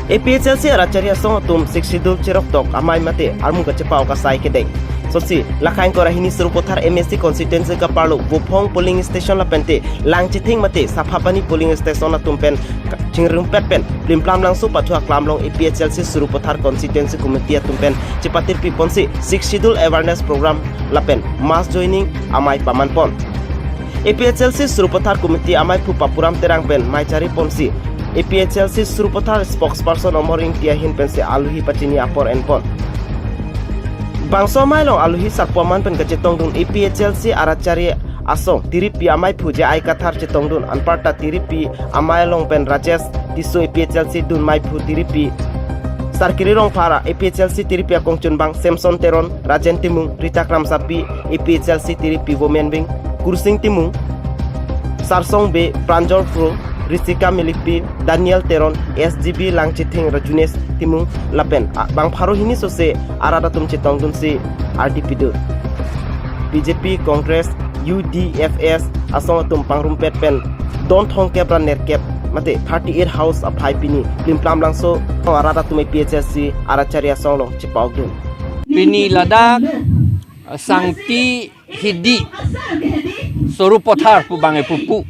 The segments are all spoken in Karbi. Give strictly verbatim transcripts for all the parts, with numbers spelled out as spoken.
A P H L C arat chari asong atum Sixth Schedule cheroktok amei mate armu kachepa-ok asai kedeng. Sosi, Lakhaing Kora hini Sarupathar M A C constituency kaparlo Vophong polling station lapente Langchithing mate Saphapani polling station atum pen ka-, chingrumpet pen Plimplam Langso pathu aklam along A P H L C Sarupathar constituency committee atum pen chepatirpi ponsi Sixth Schedule awareness program lapen mass joining amei paman pon. A P H L C Sarupathar committee ameiphu Papuram Terang pen mei chari ponsi A P H L C Sarupathar spokesperson Omor Ingti ahin pensi aluhi pachini apor en pon. Bangso amei along aluhi sarpo aman pen kachetongdun A P H L C arat chari asong tiripi ameiphu J I Kathar chetongdun, anparta tiripi amei along pen Rajesh Tisso A P H L C dun meiphu tiripi Sarkiri Rongphar, A P H L C tiripi akongchunbang Samson Teron, Rajen Timung, Rita Kramsapi, A P H L C tiripi women wing Kursing Timung, Sarsong Bey, Pranjal Kro, Risika Milipi, Daniel Teron, S G B Langchithing, Rajunesh Timung lapen a-, bang pharo hini sose arat atum chetongdunsi ardi pidun. B J P, Congress, U D F S asong atum pangrumpet pen don thomkep ra nerkep mate thirty-eight house aphai pini Plimplam Langso arat atum A P H L C arat chari asong along chepa-okdun. Pini ladak, eh, Sangti Hidi Sarupathar pu bang epupu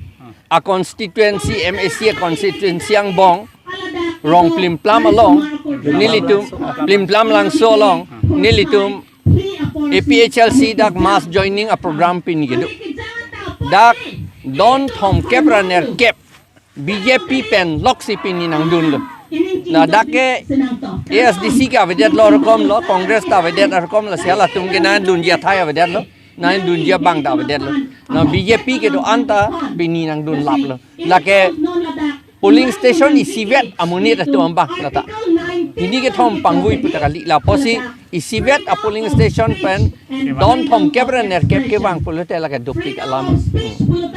a constituency, M A C a constituency angbong Rong Plimplam along nelitum, Plimplam Langso along nelitum A P H L C dak mass joining a program pini kedo. Dak don thomkep ra nerkep B J P pen loksi pini nangdunlo. Na dak ke A S D C ke avedetlo rokom lo, Congress ta avedet rokom lo, si halatum ke nangdunji athai avedetlo, nangdunji abang ta avedetlo. Na B J P kedo-an ta pini nangdun laplo. Lake polling station isivet amonit atum abang lata. Hini kethom pangvui puta kali, lapusi isivet a polling station pen don thomkep ra nerkep kevang pulote lake dopik alam. Hmm.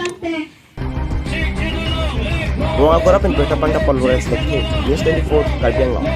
Bongagora pen Berta Pangkapon Lawrence Lekhi, News twenty-four, Karbi Anglong.